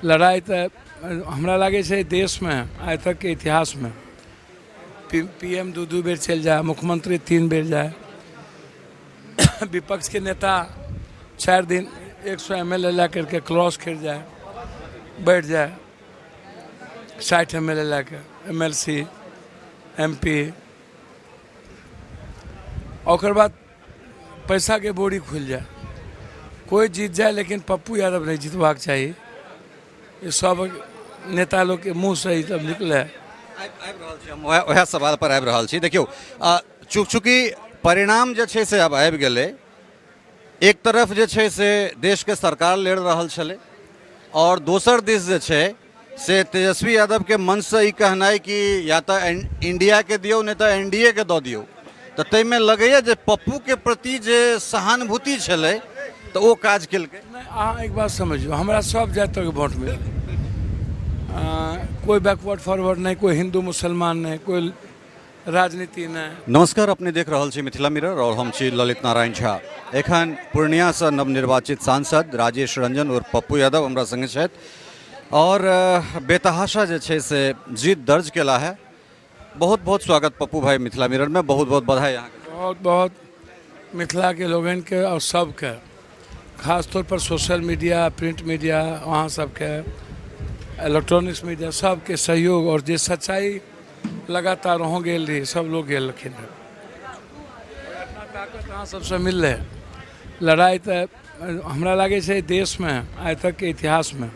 लड़ाइ तऽ हमरा लागै छै देशमे आइ तकके इतिहासमे पी एम दू दू बेर चलि जाय, मुख्यमंत्री 3 बेर जाय, विपक्षके नेता 4 दिन 100 एम एल ए लए करके क्रॉस करि जाय, बढ़ि जाय 60 एम एल ए लए कऽ, M L C, M P, ओकर बाद पैसाके बोरी खुलि जाय, कोइ जीत जाय, लेकिन पप्पू यादव नहि जीतबाक चाही। ई सब नेता लोकके मुँहसँ ई सब निकलै। आबि रहल छी हम उएह सवाल पर आबि रहल छी। देखियौ, चूँकि परिणाम जे छै से आब आबि गेलै, एक तरफ जे छै से देशके सरकार लड़ि रहल छलै आओर दोसर दिस जे छै से तेजस्वी यादवके मनसँ ई कहनाइ कि या तऽ इंडियाके दियौ नहि तऽ एन डी ए के दऽ दियौ, तऽ ताहिमे लगैए जे पप्पूके प्रति जे सहानुभूति छलै तऽ ओ काज केलकै। नहि, अहाँ एक बात समझियौ, हमरा सब जातिके वोट मिललै, कोइ बैकवर्ड फॉरवर्ड नहि, कोइ हिन्दू मुसलमान नहि, कोइ राजनीति नहि। नमस्कार, अपने देख रहल छी मिथिला मिरर और हम छी ललित नारायण झा। एखन पूर्णियासँ नवनिर्वाचित सांसद राजेश रंजन और पप्पू यादव हमरा संगे छथि और बेतहाशा जे छै से जीत दर्ज केला है। बहुत बहुत स्वागत पप्पू भाई मिथिला मिरर में, बहुत बहुत बधाई अहाँके। बहुत बहुत मिथिलाके लोगनके और सबके, खास तौर पर सोशल मीडिया, प्रिंट मीडिया, अहाँ सबके इलेक्ट्रॉनिक्स मीडिया, सबके सहयोग और जे सच्चाई लगातार अहूँ गेल रही, सब लोग गेलखिन रहे, इतना ताकत अहाँ सबसँ मिललै। लड़ाइ तऽ हमरा लागै छै देशमे आइ तकके इतिहासमे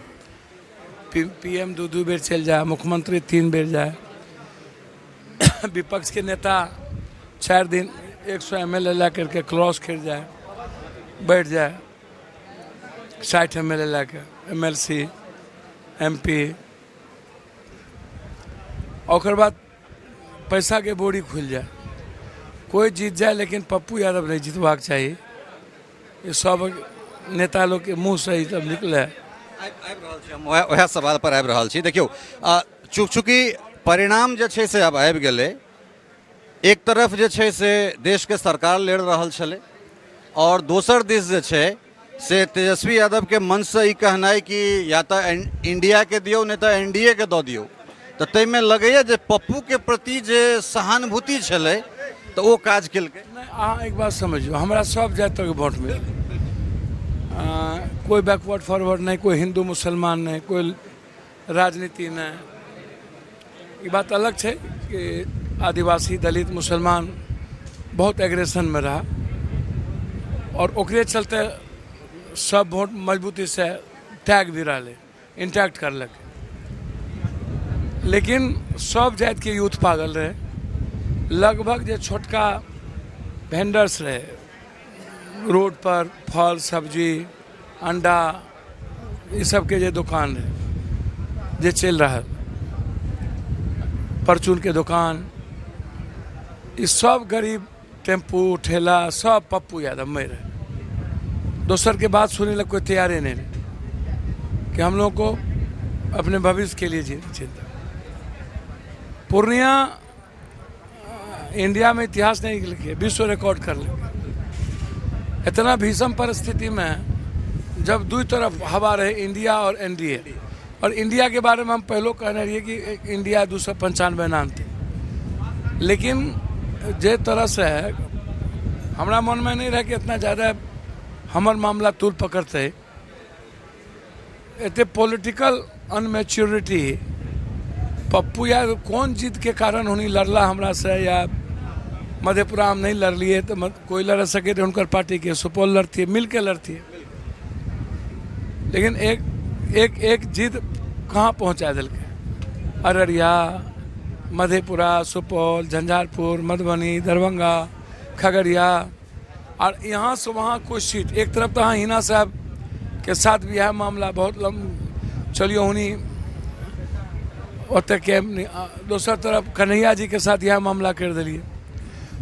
पी एम दू दू बेर चलि जाय, मुख्यमंत्री 3 बेर जाय, विपक्षके नेता 4 दिन 100 एम एल ए लए करके क्रॉस करि जाय, बढ़ि जाय 60 एम एल ए लए कऽ, एम एल सी, एम पी, ओकर बाद पैसाके बोरी खुलि जाय, कोइ जीत जाय, लेकिन पप्पू यादव नहि जीतबाक चाही। ई सब नेता लोकके मुँहसँ ई सब निकलै। आबि रहल छी हम उएह सवाल पर आबि रहल छी। देखियौ, चूँकि परिणाम जे छै से आब आबि गेलै, एक तरफ जे छै से देशके सरकार लड़ि रहल छलै आओर दोसर दिस जे छै से तेजस्वी यादवके मनसँ ई कहनाइ कि या तऽ इंडियाके दियौ नहि तऽ एन डी ए के दऽ दियौ, तऽ ताहिमे लगैए जे पप्पूके प्रति जे सहानुभूति छलै तऽ ओ काज केलकै। नहि, अहाँ एक बात समझियौ, हमरा सब जातिके वोट मिललै, कोइ बैकवर्ड फॉरवर्ड नहि, कोइ हिन्दू मुसलमान नहि, कोइ राजनीति नहि। ई बात अलग छै कि आदिवासी, दलित, मुसलमान बहुत एग्रेशनमे रहा और ओकरे चलते सब वोट मजबूतीसँ टैग भी रहलै, इंटैक्ट करलक, लेकिन सब जातिके यूथ पागल रहै। लगभग जे छोटका भेंडर्स रहै रोड पर, फल सब्जी अंडा ई सबके जे दोकान रहै जे चलि रहल, परचूनके दोकान, ई सब गरीब टेम्पू ठेला सब पप्पू यादव में रहे। दोसर के बात सुने ला कोई तैयारे नहीं रहे कि हम लोग को अपने भविष्य के लिए चिंता। पूर्णिया इंडिया में इतिहास नहीं लिखे, विश्व रिकॉर्ड कर ले। इतना भीषण परिस्थिति में जब दू तरफ हवा रहे, इंडिया और एनडीए, और इंडिया के बारे में हम पहलो कहने रहिए कि इंडिया 295 नाम थे, लेकिन जे तरह से हमरा मन में नहीं रहे कि इतना ज़्यादा हमर मामला तूल पकड़ते। एते पॉलिटिकल अनमेच्योरिटी पप्पू यादव कोन जीत के कारण हुनी लड़ला हमरा से, या मधेपुरा हम नहीं लड़लिए तो कोई लड़ सके रहे हुनकर पार्टी के, सुपौल लड़ती, मिल के लड़ती, लेकिन एक एक एक जीत कहाँ पहुँचा दिलकै। अररिया, मधेपुरा, सुपौल, झंझारपुर, मधुबनी, दरभंगा, खगड़िया, और यहाँ से वहाँ कोई सीट। एक तरफ तो हाँ हिना साहब के साथ भी है मामला बहुत लम चलियो हुनी ओतऽ के, दोसर तरफ कन्हैया जी के साथ यह मामला कर दिलिए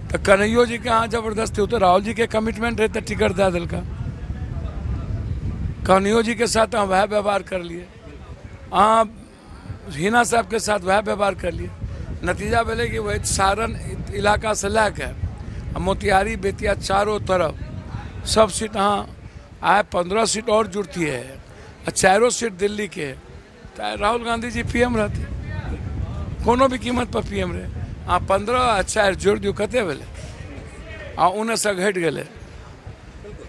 तो कन्हैयो जी के अहाँ जबरदस्ती, ओ तऽ राहुल जी के कमिटमेंट रहे तऽ टिकट दए देलका, कन्हैयो जी के साथ अहाँ वएह व्यवहार कर लिए, अहाँ हिना साहब के साथ वएह व्यवहार कर लिए। नतीजा भेलै कि वही सारण इलाका से लए के आ मोतिहारी, बेतिया, चारों तरफ सब सीट अहाँ आए, 15 सीट और जुड़ती है आ चारों सीट दिल्ली के। तऽ राहुल गांधी जी पी एम रहतै, कोनो भी कीमत पर पी एम रहै। आ 15 आ 4 जोड़ि दियौ, कते भेलै? आ 19 घटि गेलै।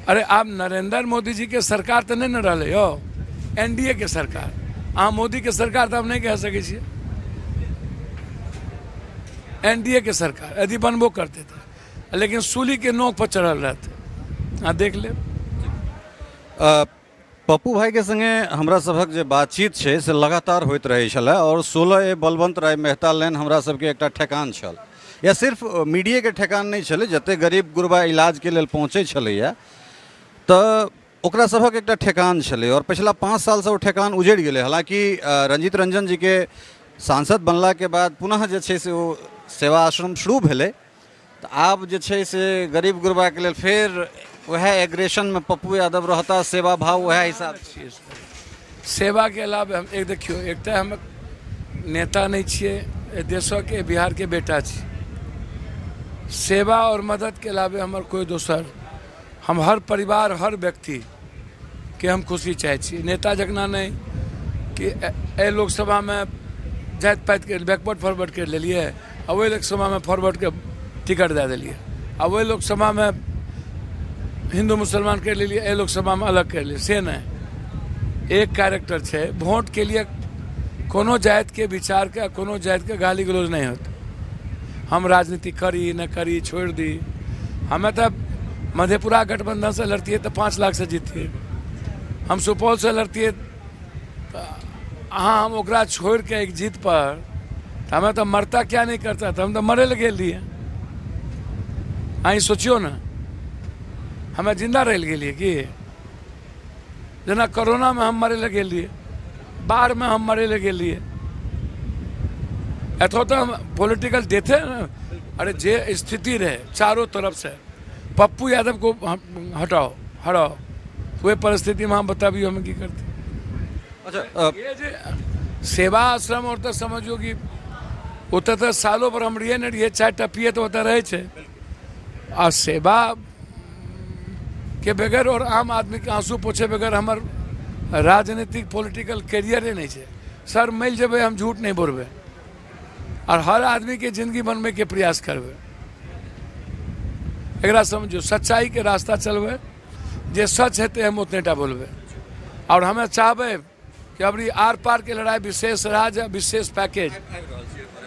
अरे आब नरेंद्र मोदी जी के सरकार तऽ नहि ने रहलै यौ, एन डी ए के सरकार। अहाँ मोदी के सरकार तऽ आब नहि कहि सकै छियै, एन डी ए के सरकार यदि बनबो करतै तऽ लेकिन सूली के नोक पर चढ़ल रहतै, अहाँ देख लेब। पप्पू भाईके संगे हमरा सभक जे बातचीत छै से लगातार होइत रहै छलै आओर 16 ए बलवंत राय मेहता लाइन हमरा सबके एकटा ठेकान छल, या सिर्फ मीडियेके ठेकान नहि छलै, जतेक गरीब गुरबा इलाजके लेल पहुँचै छलैए तऽ ओकरा सभक एकटा ठेकान छलै आओर पछिला 5 सालसँ ओ ठेकान उजड़ि गेलै। हालाँकि रंजीत रंजन जीके सांसद बनलाके बाद पुनः जे छै से ओ सेवा आश्रम शुरू भेलै, तऽ आब जे छै से गरीब गुरबाके लेल फेर वएह एग्रेशनमे पप्पू यादव रहता, सेवा भाव वएह हिसाब छियै। सेवाके अलावा हम एक देखियौ, एक तऽ हम नेता नहि छियै, एहि देशके बिहारके बेटा छी। सेवा आओर मददके अलावे हमर कोइ दोसर, हम हर परिवार हर व्यक्तिके हम खुशी चाहै छी। नेता जकना नहि कि एहि लोकसभामे जाति पातिके बैकवर्ड फॉरवर्ड करि लेलियै आ ओहि लोकसभामे फॉरवर्डके टिकट दए देलियै, आ ओहि लोकसभामे हिन्दू मुसलमान करि लेलियै, एहि लोकसभामे अलग करि लेलियै, से नहि। एक कैरेक्टर छै, वोटके लिए कोनो जातिके विचारके कोनो जातिके गाली गलौज नहि होतै। हम राजनीति करी न करी छोड़ि दी, हमे तऽ मधेपुरा गठबंधन से लड़तियै तऽ 5 लाख से जीतियै, हम सुपौल से लड़तियै तऽ अहाँ हम ओकरा छोड़िके एक जीत पर तऽ हमे तऽ मरता क्या नहीं करता, तऽ हम तऽ मरे लए गेल रहियै। अहीं सोचियौ ने, हमे जिन्दा रहि गेलियै की? जेना कोरोनामे हम मरे लए गेल रहियै, बाढ़मे हम मरे लए गेल रहियै, एतऽ तऽ पॉलिटिकल डेथे ने। अरे जे स्थिति रहे चारों तरफ से पप्पू यादव को हटाओ हटाओ, वह परिस्थिति में हम बताबियो हम की करते। अच्छा, ये जे सेवा आश्रम और तऽ समझियो कि ओतऽ तऽ सालो पर हम रहियै नहि रहियै, 4टा पिए तऽ ओतऽ रहै छै। आ सेवा के बगैर और आम आदमी के आंसू पोछे बगैर हमर राजनीतिक पॉलिटिकल कैरियरे नहि छै। सर मिल जेबै हम झूठ नहि बोलबै और हर आदमी के जिंदगी बनबै के प्रयास करबै। एकरा समझो सच्चाई के रास्ता चलबै, जे सच हेतै हम उतने टा बोलबै। और हमें चाहबै कि अबरी आर पार के लड़ाई विशेष राज्य विशेष पैकेज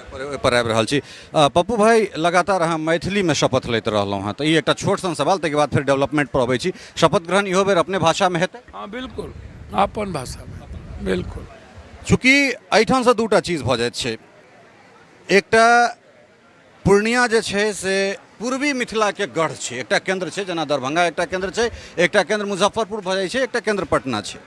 पर आबि रहल छी। पप्पू भाई, लगातार अहाँ मैथिलीमे शपथ लैत रहलहुँ हँ, तऽ ई एकटा छोट सन सवाल, ताहिके बाद फेर डेवलपमेंट पर अबै छी। शपथ ग्रहण इहो बेर अपने भाषामे हेतै? हँ बिल्कुल, अपन भाषामे बिल्कुल। चूँकि एहिठामसँ दूटा चीज भऽ जाइत छै, एकटा पूर्णिया जे छै से पूर्वी मिथिलाके गढ़ छै, एकटा केन्द्र छै, जेना दरभंगा एकटा केन्द्र छै, एकटा केन्द्र मुजफ्फरपुर भऽ जाइ छै, एकटा केन्द्र पटना छै।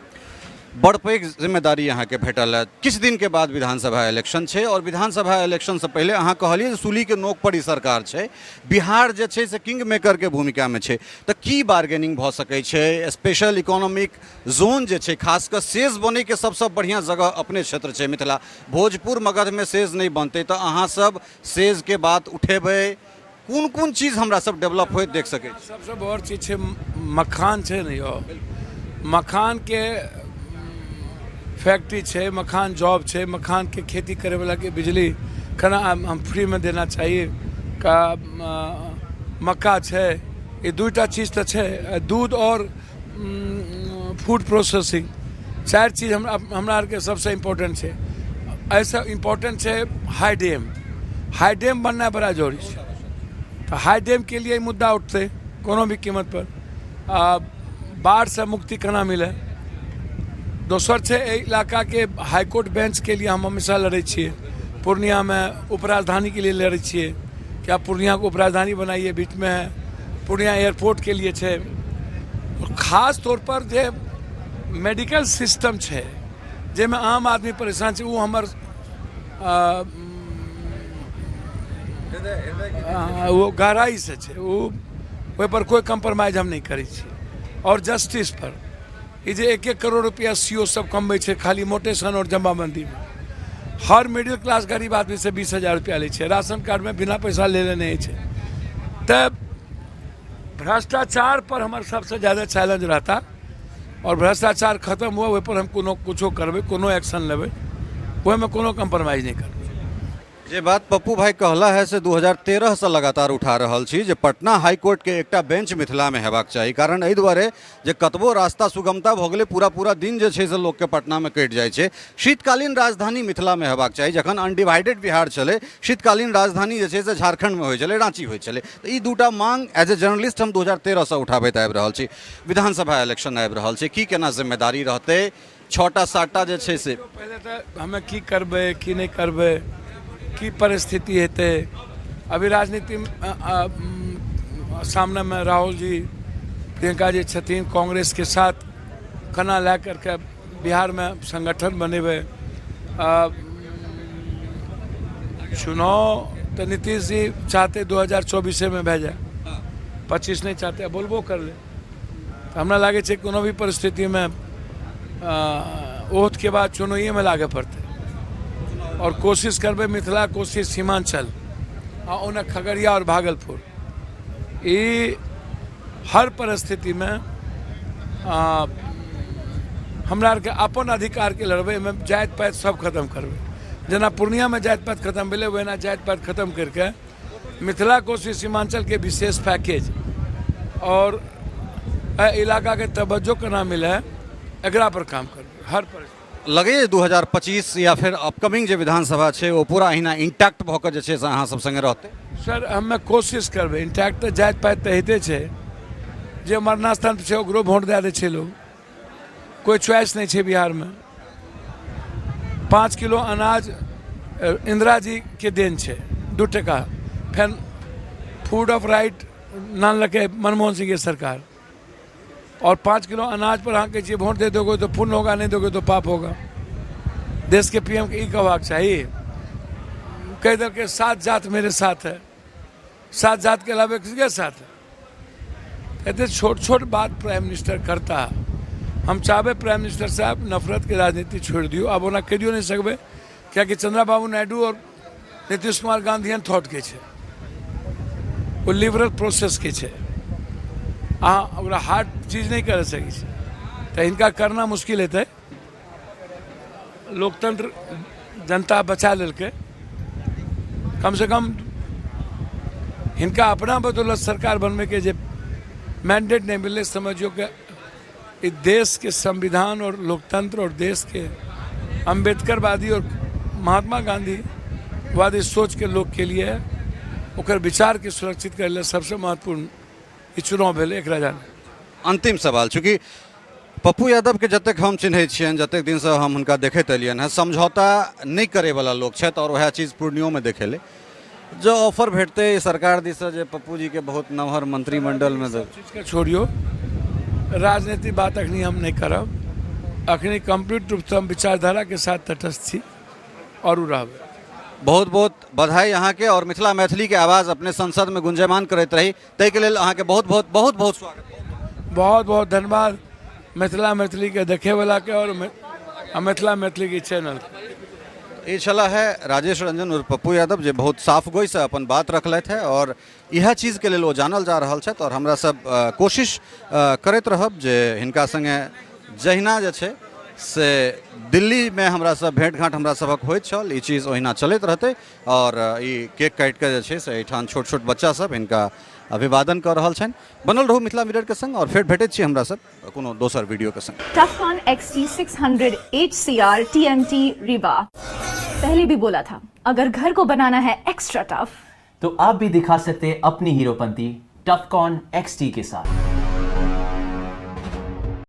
बड़ पैघ जिम्मेदारी अहाँके भेटल है। किछु दिनके बाद विधानसभा इलेक्शन छै और विधानसभा इलेक्शनसँ पहिले अहाँ कहलियै जे सूलीके नोक पर ई सरकार छै, बिहार जे छै से किंग मेकरके भूमिकामे छै, तऽ की बार्गेनिंग भऽ सकै छै? स्पेशल इकोनॉमिक जोन जे छै, खास कऽ सेज बनैके सबसँ बढ़िआँ जगह अपने क्षेत्र छै मिथिला, भोजपुर मगधमे सेज नहि बनतै, तऽ अहाँ सब सेजके बात उठेबै, कोन कोन चीज हमरा सब डेवलप होइत देख सकै छी? सबसँ बड़ चीज छै मखान छै ने यौ, मखानके फैक्ट्री छै, मखान जॉब छै, मखानके खेती करैवलाके बिजली केना हम फ्रीमे देना चाही, का मक्का छै, ई दूटा चीज तऽ छै, दूध आओर फूड प्रोसेसिंग, 4 चीज हमरा आरके सबसँ इम्पोर्टेंट छै। एहिसँ इम्पोर्टेंट छै हाई डैम, हाई डैम बननाइ बड़ा जरूरी छै, तऽ हाई डैमके लिए मुद्दा उठतै कोनो भी कीमत पर। आ बाढ़सँ मुक्ति केना मिले। दोसर छै एहि इलाकाके हाईकोर्ट बेंचके लिए हम हमेशा लड़ै छियै, पूर्णियामे उपराजधानीके लिए लड़ै छियै कि आप पूर्णियाके उपराजधानी बनाइए, बीचमे है पूर्णिया एयरपोर्टके लिए छै। खास तौर पर जे मेडिकल सिस्टम छै जाहिमे आम आदमी परेशान छै, ओ हमर ओ गहराइसँ छै, ओ ओहिपर कोइ कम्प्रोमाइज हम नहि करै छी। आओर जस्टिस पर ई जे 1-1 करोड़ रुपया सी ओ सब कमबै छै खाली मोटेशन आओर जमाबन्दीमे, हर मिडिल क्लास गरीब आदमीसँ 20,000 रुपया लै छै, राशन कार्डमे बिना पैसा लेले नहि छै। तऽ भ्रष्टाचार पर हमर सबसँ ज्यादा चैलेंज रहता आओर भ्रष्टाचार खतम हुए ओहिपर हम कोनो किछो करबै, कोनो एक्शन लेबै, ओहिमे कोनो कम्प्रोमाइज नहि करबै। जे बात पप्पू भाई कहला है से 2013 से लगातार उठा रहल छी जे पटना हाईकोर्ट के एकटा बेंच मिथिला में हेबाक चाही। कारण एहि दुआरे जे कतबो रास्ता सुगमता भऽ गेलै, पूरा पूरा दिन जे छै से लोकके पटनामे कटि जाइ छै। शीतकालीन राजधानी मिथिलामे हेबाक चाही। जखन अनडिवाइडेड बिहार छलै, शीतकालीन राजधानी जे छै से झारखण्डमे होइ छलै, राँची होइ छलै। तऽ ई दूटा मांग एज ए जर्नलिस्ट हम 2013 सँ उठाबैत आबि रहल छी। विधानसभा इलेक्शन आबि रहल छै, की केना जिम्मेदारी रहतै? 6टा 7टा जे छै से पहिले तऽ हमे की करबै की नहि करबै, की परिस्थिति हेतै। अभी राजनीति सामनेमे राहुल जी, प्रियंका जी छथिन, कांग्रेसके साथ केना लए करके बिहारमे संगठन बनेबै। चुनाव तऽ नीतीश जी चाहते 2024मे भए जाए, 25 नहि चाहते, बोलबो करले। तऽ हमरा लागै छै कोनो भी परिस्थितिमे ओथके बाद चुनाइएमे लागऽ पड़तै। आओर कोशिश करबै मिथिला, कोशी, सीमांचल आ ओना खगड़िया आओर भागलपुर, ई हर परिस्थितिमे हमरा आरके अपन अधिकारके लड़बै। एहिमे जाति पाति सब खतम करबै। जेना पूर्णियामे जाति पाति खतम भेलै, ओहिना जाति पाति खतम करिके मिथिला, कोशी, सीमांचलके विशेष पैकेज आओर एहि इलाकाके तवज्जो केना मिले, एकरा पर काम करबै हर परिस्थिति। लगैए 2025 या फिर अपकमिंग जे विधानसभा छै ओ पूरा अहिना इंटैक्ट भऽ कऽ जे छै से अहाँ सब संगे रहतै? सर, हमे कोशिश करबै। इंटैक्ट तऽ जाति पाति तऽ होइते छै, जे मरना स्थान छै ओकरो वोट दए दै छै लोग, कोइ चॉइस नहि छै बिहारमे। 5 किलो अनाज इंदिरा जी के देन छै, 2 टका। फेर फूड ऑफ राइट नानलकै मनमोहन सिंह के सरकार। और 5 किलो अनाज पर अहाँ कहै छियै वोट दे दोगे तो पुण्य होगा, नहीं दोगे तो पाप होगा। देश के पीएम के ई कहबाक चाही। कहि देलकै 7 जात मेरे साथ है, 7 जात के अलावे किसके साथ है? एते छोट छोट बात प्राइम मिनिस्टर करता। हम चाहबै प्राइम मिनिस्टर साहब नफरत के राजनीति छोड़ि दियौ। आब ओना करियो नहि सकबै, कियाकि चंद्रा बाबू नायडू और नीतीश कुमार गांधीयन थॉट के छै, ओ लिबरल प्रोसेस के छै, अहाँ ओकरा हार्ड चीज नहि कर सकै छी, तऽ हिनका करना मुश्किल हेतै। लोकतंत्र जनता बचा लेलकै, कम से कम हिनका अपना बदौलत सरकार बनबैके जे मैंडेट नहि मिललै, समझियौ कि ई देशके संविधान और लोकतंत्र और देशके अम्बेडकरवादी और महात्मा गांधी वादी सोचके लोकके लिए ओकर विचारके सुरक्षित करै लेल सबसँ महत्वपूर्ण ई चुनाव भेलै, एकरा जाने। अंतिम सवाल, चूँकि पप्पू यादवके जतेक हम चिन्है छियनि, जतेक दिनसँ हम हुनका देखैत एलियनि हेँ, समझौता नहि करैवला लोक छथि आओर वएह चीज पूर्णियोमे देखेलै। जो ऑफर भेटतै सरकार दिससँ जे पप्पू जीके बहुत नमहर मंत्रिमंडलमे सब चीजके छोड़ियौ, राजनीति बात अखनी हम नहि करब। अखनी कम्प्लीट रूपसँ हम विचारधाराके साथ तटस्थ छी आओर ओ रहबै। बहुत बहुत बधाई अहाँके, आओर मिथिला मैथिलीके आवाज़ अपने संसदमे गुंजयमान करैत रही ताहिके लेल अहाँके बहुत बहुत बहुत बहुत स्वागत। बहुत बहुत धन्यवाद मिथिला मैथिलीके देखेवलाके और मिथिला मैथिलीके चैनल। ई छला है राजेश रंजन और पप्पू यादव, जे बहुत साफ गोइसँ अपन बात रखलथि है और इएह चीजके लेल ओ जानल जा रहल छथि। और हमरा सब कोशिश करैत रहब जे हिनका संगे जहिना जे छै से दिल्लीमे हमरा सब भेँट घाँट हमरा सबक होइत छल, ई चीज ओहिना चलैत रहतै। और ई केक काटिके जे छै से एहिठाम छोट छोट बच्चा सब हिनका अभिवादन कऽ रहल छनि। बनल रहू मिथिला मिरर के संग और फेर भेटैत छी हमरा सब कोनो दोसर वीडियो के संग। Tufcon XT600 HCR TMT Rewa। पहले भी बोला था, अगर घर को बनाना है एक्स्ट्रा टफ तो आप भी दिखा सकते हैं अपनी हीरोपंती टफकॉन XT के साथ।